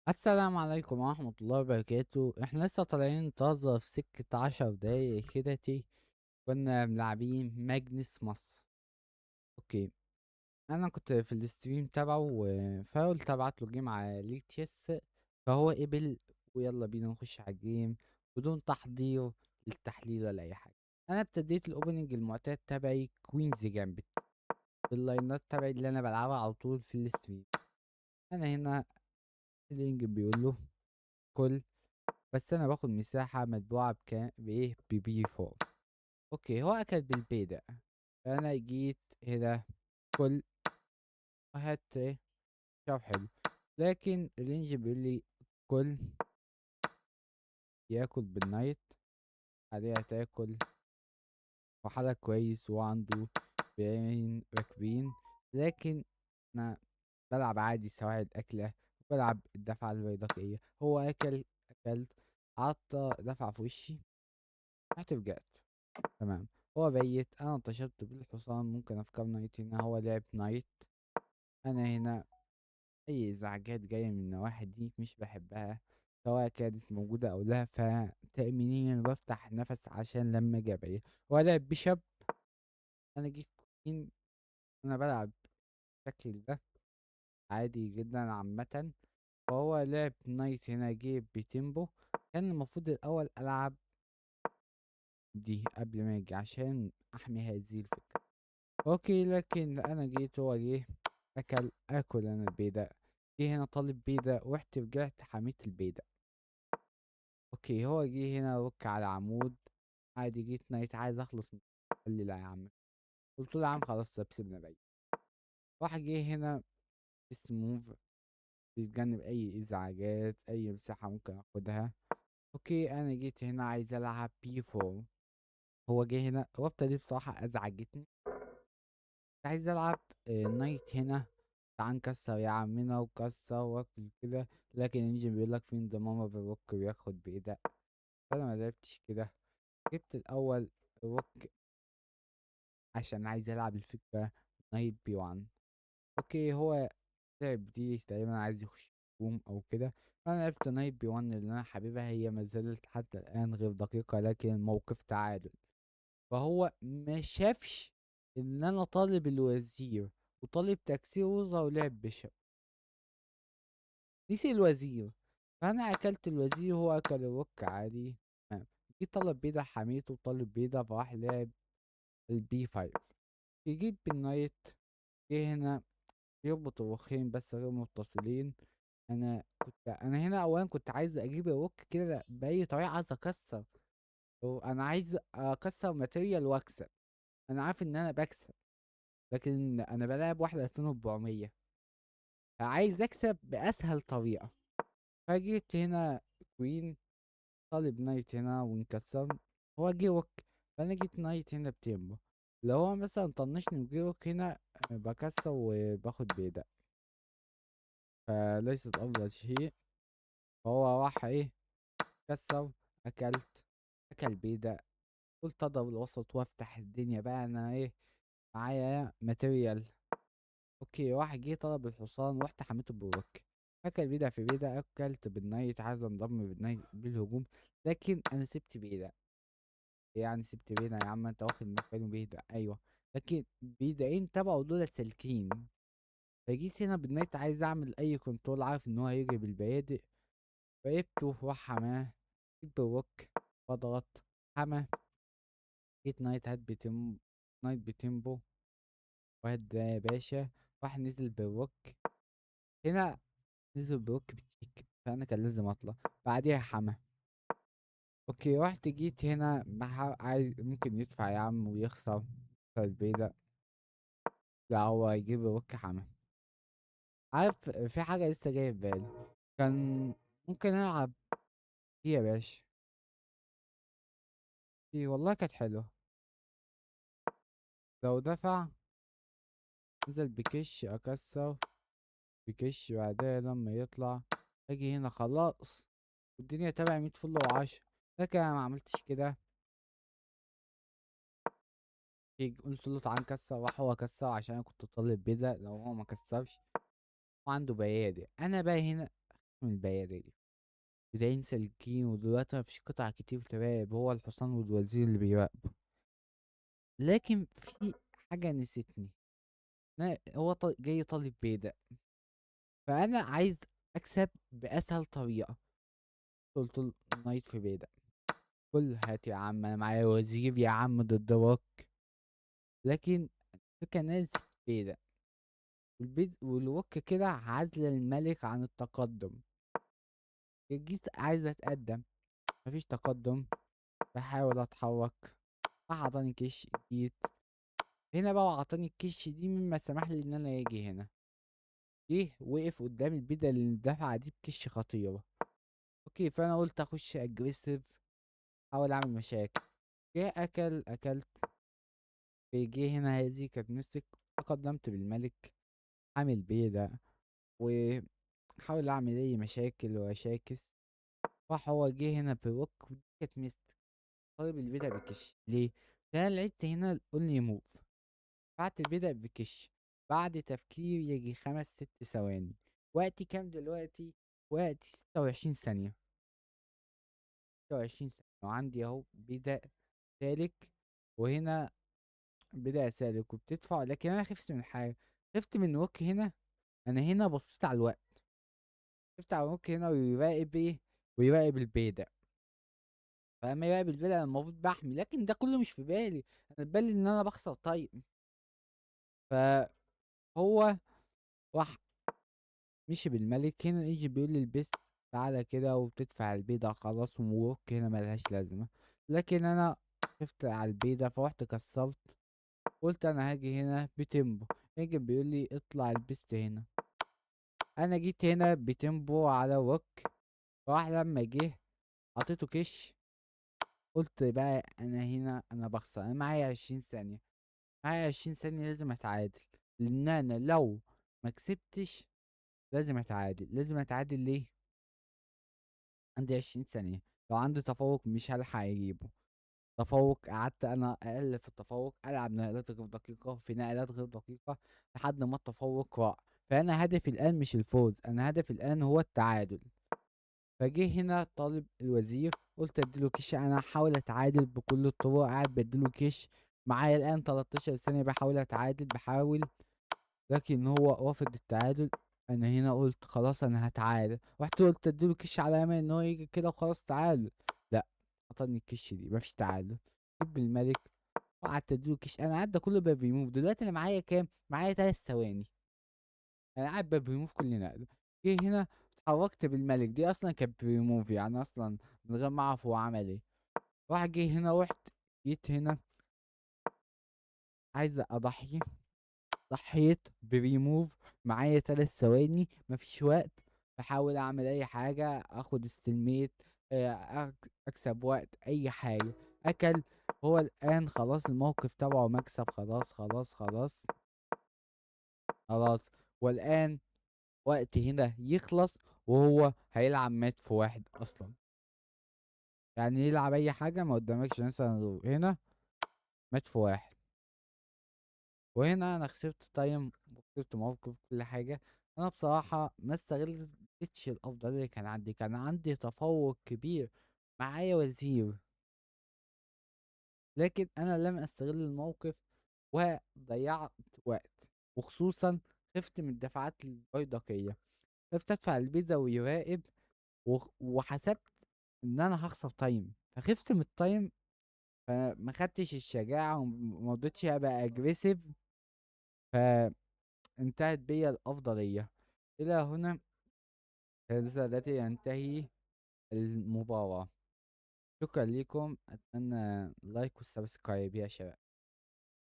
السلام عليكم ورحمة الله وبركاته. احنا لسه طالعين طازة في سكة 10 دقايق كده تي. كنا ملاعبين ماجنس مصر. okay، انا كنت في ال stream تبعه فقلت ابعت له game على Lichess، فهو قبل. ويلا بينا نخش على ال game بدون تحضير للتحليل ولا اي حاجة. انا ابتديت ال opening المعتاد تبعي Queen's Gambit باللاينات تبعي اللي انا بلعبها على طول في ال stream. انا هنا ال engine بيقول له كل، بس انا باخد مساحة متبوعة بكام؟ بايه؟ ب B 4. okay، هو اكل بالبيدق، فانا جيت هنا كل وهات ايه شوف حلو، لكن ال engine بيقول لي كل ياكل بال knight، عليها تاكل وحالة كويس وعنده بيين راكبين، لكن انا بلعب عادي سواعد اكلة، بلعب الدفعة البيدقية. هو اكل، اكلت، عطى دفعة في وشي، رحت رجعت تمام. هو بيت، انا انتشرت بالحصان، ممكن افكر knight هنا، هو لعب knight. انا هنا اي ازعاجات جاية من النواحي دي مش بحبها، سواء كانت موجودة او لا، فتأمينيا بفتح نفس عشان لما اجي ابيت. هو لعب bishop، انا جيت queen. انا بلعب بالشكل ده عادي جدا عامة. فهو لعب knight هنا، جه ب tempo. كان المفروض الاول العب دي قبل ما اجي عشان احمي هذه الفكرة. okay، لكن انا جيت، هو جه اكل، اكل انا البيدق، جه هنا طالب بيدق، ورحت رجعت حميت البيدق. okay، هو جه هنا rook على عمود عادي، جيت knight عايز اخلص من، قال لي لا يا عم، قلت له يا عم خلاص طب سيبنا بعيد. راح جه هنا best move، بيتجنب اي ازعاجات، اي مساحة ممكن اخدها. okay، انا جيت هنا عايز العب B 4، هو جه هنا الرابطة دي بصراحة ازعجتني، عايز العب knight هنا، تعال نكسر يا عمنا وكسر واكل كده، لكن ال engine بيقول لك في انضمامة بال rook بياخد بإيدك، فانا ما لعبتش كده. جبت الاول rook عشان عايز العب الفكرة knight B 1. okay، هو لعب دي تقريبا عايز يخش هجوم او كده، فانا لعبت knight B 1 اللي انا حاببها، هي ما زالت حتى الان غير دقيقة لكن الموقف تعادل. فهو ما شافش ان انا طالب الوزير وطالب تكسير وزراء ولعب bishop، نسي الوزير، فانا اكلت الوزير وهو اكل ال rook عادي تمام. جيت طلب بيضة حميته وطالب بيضة، فراح لعب ال B 5، يجيب بال knight، جه هنا يربط الرخين بس غير متصلين. انا هنا اولا كنت عايز اجيب ال rook كده باي طريقه، عايز اكسر، انا عايز اكسر material واكسب. انا عارف ان انا بكسب، لكن انا بلعب واحدة 2400، فعايز اكسب باسهل طريقة. فجيت هنا queen، طالب knight هنا ونكسر، هو جه rook، فانا جيت knight هنا ب tempo. لو هو مثلا طنشني وجه rook هنا بكسر وباخد بيدق، فليست افضل شيء. فهو راح ايه كسر، اكلت، اكل بيدق، قلت اضرب الوسط وافتح الدنيا بقى، انا ايه معايا material. okay، راح جه طلب الحصان، رحت حميته بال rook، اكل بيدق في بيدق، اكلت بال knight، عايز انضم بال knight بالهجوم، لكن انا سبت بيدق. يعني سبت بيدق يا عم، انت واخد مكانه بيدق، ايوه، لكن بيدقين تبعه دول سالكين. فجيت هنا بال knight عايز اعمل اي control، عارف ان هو هيجري بالبيادق، فجبته راح حماه، جيت بال rook بضغط حما، جيت knight هات knight ب tempo، وهات ده يا باشا، راح نزل بال rook هنا، نزل بال rook ب check، فانا كان لازم اطلع بعديها حما. okay، رحت جيت هنا عايز ممكن يدفع يا عم ويخسر البيضة، لا هو هيجيب rook حما. عارف في حاجة لسه جاية في بالي، كان ممكن العب دي يا باشا، دي والله كانت حلوة. لو دفع نزل بكش اكسر بكش، بعدها لما يطلع اجي هنا خلاص والدنيا تبع 100 فل و10، لكن انا ما عملتش كده. قلت له تعال نكسر، راح هو كسر عشان انا كنت طالب بيضة، لو هو ما كسرش وعنده بيادق. انا بقى هنا من البيادق دي. بدايين سالكين، ودلوقتي مفيش قطع كتير تراقب، هو الحصان والوزير اللي بيراقبوا. لكن في حاجة نسيتني، أنا هو جاي طالب بيدق، فأنا عايز أكسب بأسهل طريقة. قلت له knight في بيدق، قول هات يا عم أنا معايا وزير يا عم ضد rook. لكن الفكرة إن أنا نسيت بيدق، وال rook كده عزل الملك عن التقدم. جيت عايز اتقدم مفيش تقدم، بحاول اتحرك، راح عطاني كش. جيت هنا بقى وعطاني الكش دي، مما سمح لي ان انا اجي هنا. جه وقف قدام البيدق اللي اندفع دي بكش خطيرة. okay، فانا قلت اخش aggressive، احاول اعمل مشاكل. جه اكل، اكلت. جه هنا هذه كانت مسك، تقدمت بالملك عامل بيدق وحاول اعمل اي مشاكل واشاكس. راح هو جه هنا ب rook ودي كانت مسك، طالب البيدق بكش. ليه؟ عشان انا لعبت هنا ال only move، دفعت البيدق بكش بعد تفكير يجي 5-6 ثواني. وقتي كام دلوقتي؟ وقتي 26 ثانية، 26 ثانية. وعندي اهو بيدق سالك، وهنا بيدق سالك وبتدفع. لكن انا خفت من حاجة، خفت من rook هنا. انا هنا بصيت على الوقت، خفت على rook هنا ويراقب ايه؟ ويراقب البيدق. فلما يراقب البيدق انا المفروض بحمي، لكن ده كله مش في بالي. انا في بالي ان انا بخسر time. فهو راح مشي بالملك. هنا يجي بيقول لي البست تعالى كده وبتدفع البيضة خلاص، و rook هنا ملهاش لازمة. لكن انا خفت على البيضة فروحت كسرت، قلت انا هاجي هنا ب tempo. يجي بيقول لي اطلع البست هنا، انا جيت هنا ب tempo على rook. راح لما جه عطيته كش، قلت بقى انا هنا انا بخسر، انا معايا 20 ثانية، معايا 20 ثانية لازم اتعادل، لان انا لو ما كسبتش لازم اتعادل. لازم اتعادل ليه؟ عندي 20 ثانية، لو عندي تفوق مش هلحق اجيبه. تفوق قعدت انا اقل في التفوق، العب نقلات غير دقيقة في نقلات غير دقيقة لحد ما التفوق راح. فانا هدفي الان مش الفوز، انا هدفي الان هو التعادل. فجه هنا طالب الوزير، قلت اديله كش، انا هحاول اتعادل بكل الطرق. قاعد بديله كش، معايا الان 13 ثانية، بحاول اتعادل، بحاول، لكن هو رافض التعادل. انا هنا قلت خلاص انا هتعادل، رحت قلت اديله كش على امل ان هو يجي كده وخلاص تعادل. لا، عطاني الكش دي، مفيش تعادل. جيب الملك وقعدت اديله كش. انا قاعد ده كله ب premove. دلوقتي انا معايا كام؟ معايا 3 ثواني، انا قاعد ب premove كل نقله. جه هنا اتحركت بالملك، دي اصلا كانت premove، يعني اصلا من غير ما اعرف هو عمل ايه. راح جه هنا، رحت جيت هنا عايز اضحي، ضحيت ب premove، معايا 3 ثواني، مفيش وقت. بحاول اعمل اي حاجه، اخد stalemate، اكسب وقت، اي حاجه. اكل هو الان خلاص الموقف تبعه مكسب، خلاص خلاص خلاص خلاص. والان وقت هنا يخلص، وهو هيلعب مات في واحد اصلا، يعني يلعب اي حاجه ما قدامكش. مثلا هنا مات في واحد، وهنا انا خسرت time وخسرت موقف كل حاجه. انا بصراحه ما استغلتش الافضليه اللي كان عندي، كان عندي تفوق كبير، معايا وزير، لكن انا لم استغل الموقف وضيعت وقت. وخصوصا خفت من الدفعات البيدقيه، خفت ادفع البيضه ويراقب، وحسبت ان انا هخسر time، فخفت من ال time، فما خدتش الشجاعه وما رضيتش ابقى aggressive، فانتهت بيا الافضليه. الى هنا التي ينتهي المباراه. شكرا لكم، اتمنى like و subscribe يا شباب.